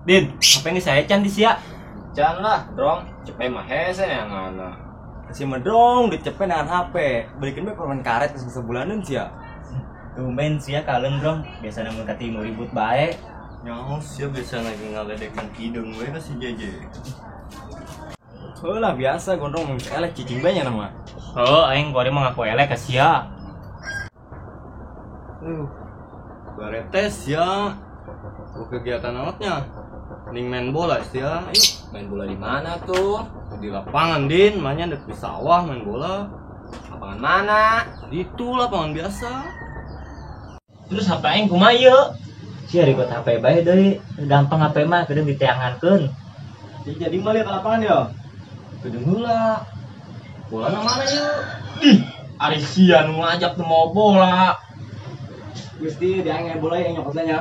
Din, apa yang saya can di sia? Can lah, drong. Cepet mah hese yang ana. Si medrong dicepet dengan HP. Belikin bae permen karet geus sebulanan sia. Tumben sia kalem drong. Biasana mun katimu ribut bae. Nyaho sia biasa lagi ngaledekan hidung we ka si JJ. Heuh lah biasa gondrong mun elek cicing bae nya nama. Heuh, aing kuari mah ngaku elek ka sia. Baretes ya. Kegiatan alatnya. Ning main bola sia. Ayo, main bola di mana tuh? Di lapangan, Din. Mainnya di sawah main bola. Lapangan mana? Itu lapangan biasa. Terus HP aing kumaha ieu? Sia ribet HP bae deui. Gampang HP mah kedeung diteangankeun. Jadi mah lihat lapangan ya. Kedeung heula. Bola na mana yeuh? Ih, ari sia nu ngajak teu mau bola. Gusti, dia yang bola yang nyokotnya nya.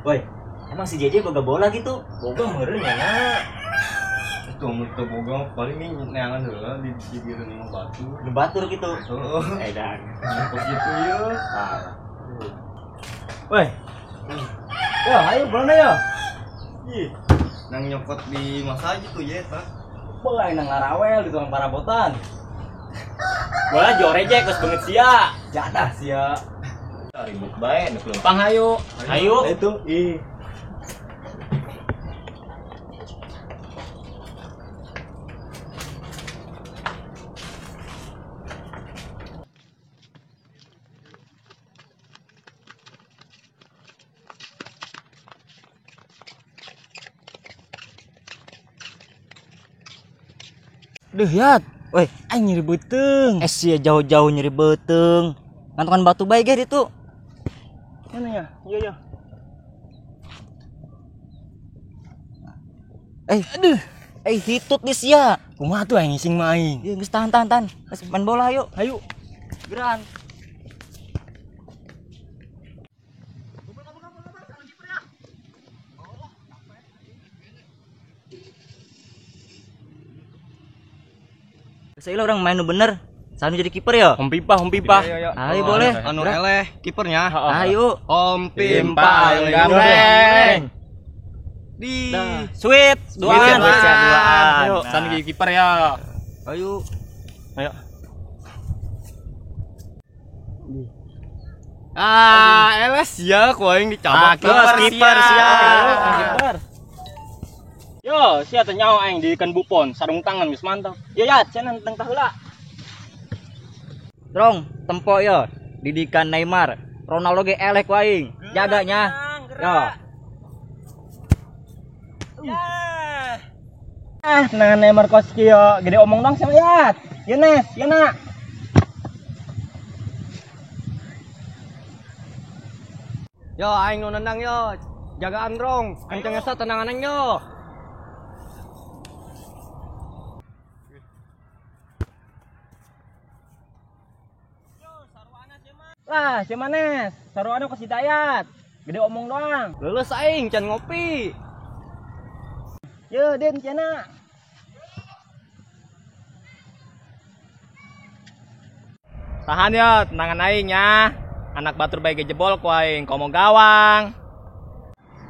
Woi, emang si JJ boga bola gitu? Boga meureun nya na. Itu mun teu boga paling nih neangan heula di digireun nu batur. Nu batur gitu. Heeh. Edan. Kos gitu ieu. Ah. Woi. Ya, ayo bolana ya. Ih, nang nyokot di masa gitu ya eta. Bola nang ngarawel di tukang parabotan. Bola jore je geus beungeut sia. Jadah sia. Ribut bae, nu lempang hayu. Hayu. Itu ih. Duh yat, woi, aing nyeri beuteung. Eh sia jauh-jauh nyeri beuteung. Ngantongan batu bae ge ditu. Mana ya? Iya ya. Eh, aduh. Eh hitut di sia. Kumaha tuh aing ngising mah aing. Ieu geus tahan tahan tahan. Geus main bola ayo. Ayo. Geran. Saya orang main nu bener. Sanu jadi kiper ya? Om Pipa, Om Pipa. Ayo boleh. Anu eleh kipernya. Ayo. Om Pipa gambreng. Di sweet duaan. Duaan. Sanu jadi kiper ya. Ayo. Ayo. Ah, eleh sia ku aing dicabak. Kiper sia. Kiper. Yo, sia teh nyaho aing diikan Buffon, sarung tangan geus mantap. Yo ya, cenah tentang taheula. Drong, tempo yo, didikan Neymar. Ronaldo ge elek ku aing. Jaganya. Yo. Ah, tenangan Neymar kos kieu, gede omong dong sama yat. Ye Nes, ye na. Yo, aing nu nendang yo. Jagaan drong, kenceng esa tenangan aing yo. Lah, si Manes, saruana ke si Dayat. Gede omong doang. Lulus aing can ngopi. Ye, Din, cenah. Tahan ya, tenangan aing ya. Anak batur bae jebol ku aing, komo gawang.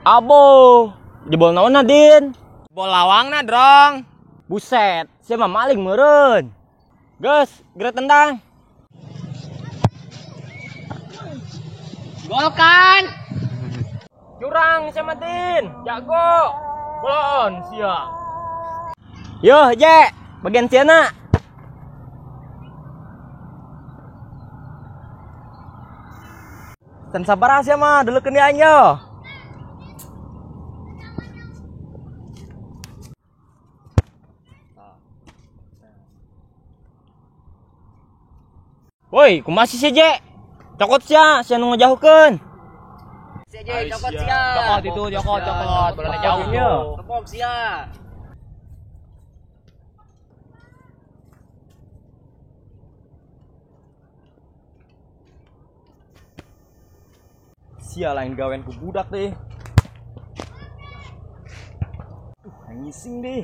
Abo, jebol naonna, Din? Jebol lawangna, drong. Buset, sia mah maling meureun. Geus, geura tendang. Gol kan? Curang sama Din, jago. Bolon sia. Yo, Je, bagian sia na. Can sabar sia mah, dulu keun aing yo. Woi, kumaha sih Je? Cokot sia, sia nu ngejauhkeun. Si Je, cokot sia. Cokot itu, cokot, cokot. Bolanya jauh. Tepok sia. Sia lain gawen ku budak deh. Ngising deh.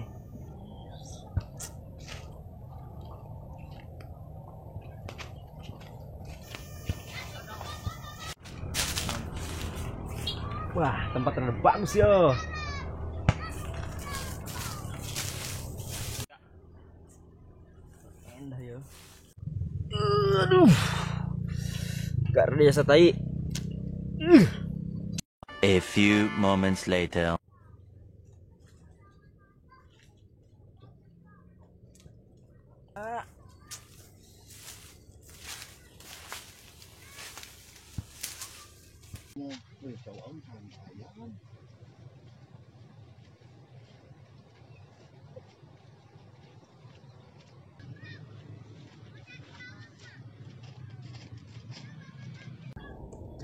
Wah, tempat rada bagus yo. Endah yo. Aduh. Gak biasa tai. A few moments later.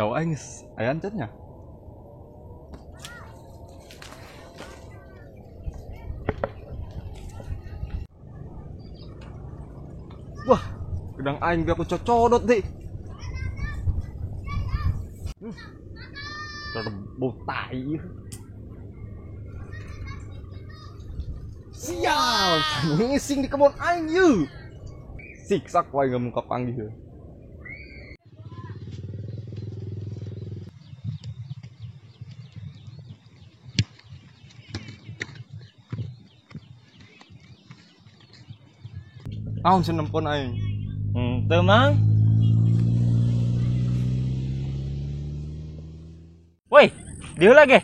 Cowok aing aya chatnya. Wah, gedang aing biar aku cocodot deh. Bau tai. Sial, ngising di kebun aing yeuh. Siksa ku aing mun kapanggih. Naon sih nempon aing? Henteu, Mang. Woi, dieu lagi.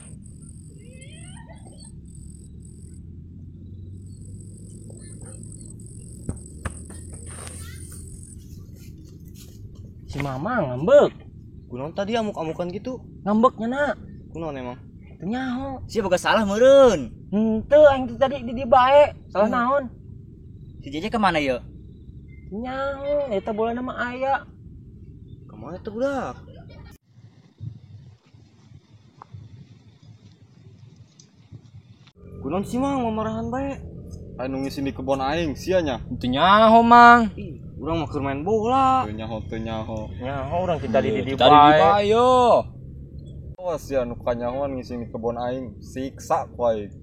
Si Mamang ngambek. Kunaon tadi amuk-amukan gitu? Ngambeknya na. Kunaon emang? Teu nyaho. Sia boga salah meureun. Henteu aing teh tadi di dieu bae. Salah naon? Si Jeje kemana yo? Nyaho, eta bola nama aya. Kemana tuh budak? Kunaon sih Mang mamarahan bae? Aing nu ngising di kebon aing sia nya. Teu nyaho, Mang. Ih, urang mah keur main bola. Teu nyaho, teu nyaho. Nyaho urang ti tadi di dieu bae. Yo. Awas sia nu kanyahoan ngising di kebon aing, siksa ku aing.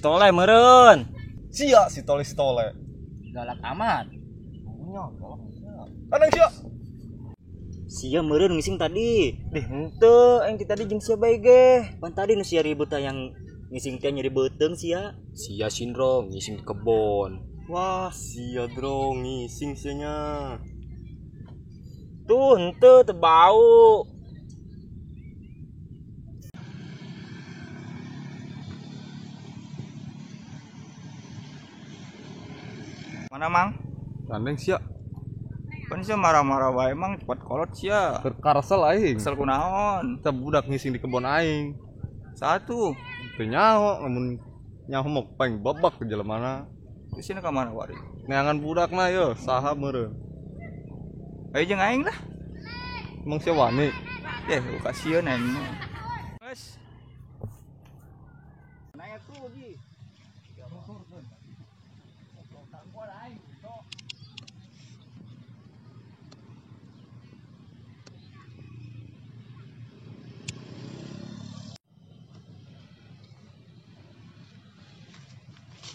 Tole meureun. Sia si tole si tole. Galak amat. Nya, galak sia. Anang sia. Sia meureun ngising tadi. Dih henteu, aing ti tadi jeung sia bae ge. Pan tadi nu sia ribut yang ngising teh nyeri beuteung sia. Sia sindrom ngising di kebon. Wah, sia dro ngising sia nya. Tuh henteu teu bau. Mana Mang? Tandeng sia. Pan sia marah-marah wae Mang, cepat kolot sia. Keur karesel aing. Kesel kunaon? Teh budak ngising di kebon aing. Satu. Teu nyaho, lamun nyaho mah paling babak ke jelemana. Terus sini ka mana wari? Neangan budakna yeuh, saha meureun. Ayo jeung aing lah. Emang sia wani? Eh, kasieun aing mah. Geus. Naik tuh lagi.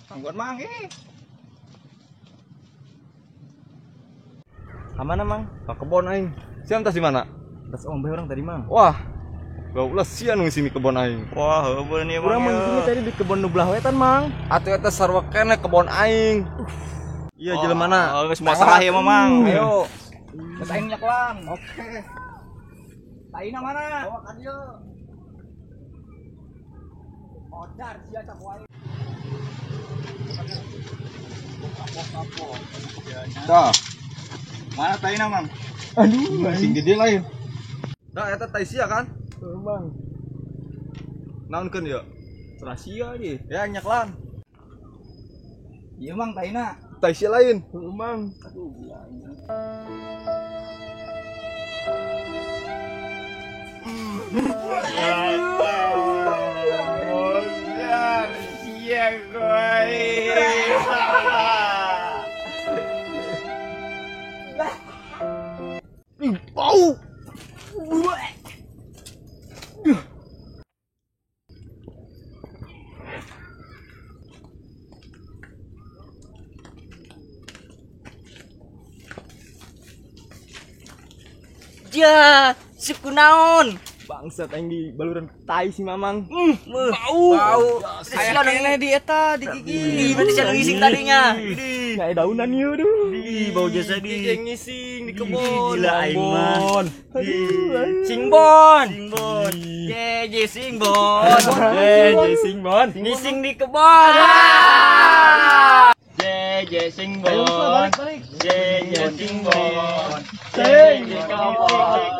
Tangguan Mang eh. Kamana Mang? Ka kebon aing. Sia entas di mana? Entas ombe urang tadi Mang. Wah. Gaulah sia nu ngising di kebon aing. Wah, heubeul nih Mang. Urang mah ngisingnya tadi di kebon nu belah wetan Mang. Atuh eta sarua keneh kebon aing. Iya jelemana. Oh, geus moal salah ieu mah Mang. Ayo. Geus aing nyeklan. Oke. Taina mana? Bawa ka dieu. Odar sia cak wae. Dah. Mana taina Mang? Aduh, sing gede lain. Dah eta tai sia kan? Heuh Mang. Naonkeun ieu? Salah sia ieu. Ya nyeklan. Ieu Mang taina. Tai sia lain. Heuh Mang. Aduh gila. Sia koe. Bau. Ja, sip kunaon? Bangsat aing di baluran tai si Mamang. Bau. Aya keneh di eta di gigi. Berarti sia ngising tadinya. Nya daunan ieu duh. Ih, bau jasa di. Gigi ngising di kebon. Gila aing mah. Singbon. Singbon. JJ Singbon. JJ Singbon. Ngising di kebon. JJ Singbon. Balik balik. JJ Singbon. JJ kebon.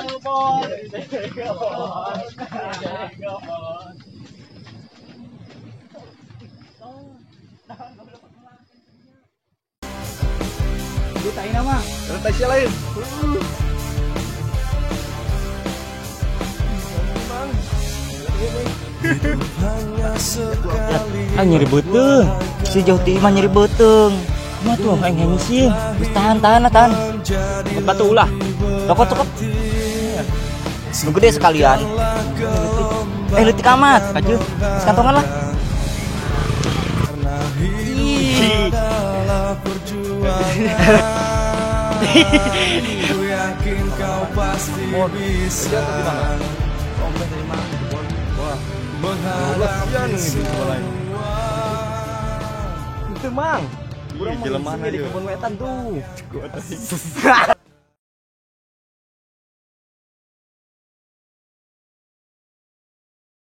Lu taina mah. Ada tai lain. Ah nyeri beuteung. Si jauh ti mah nyeri beuteung. Kumaha tuh aing hayang ngising. Geus tahan tahan lah, tahan. Cokot batu ulah. Cokot cokot. Nu gede sekalian. Leutik amat. Kaju. Sekantongan lah. Ih. Itu Mang. Urang Jelema di di kebun kebun wetan tuh.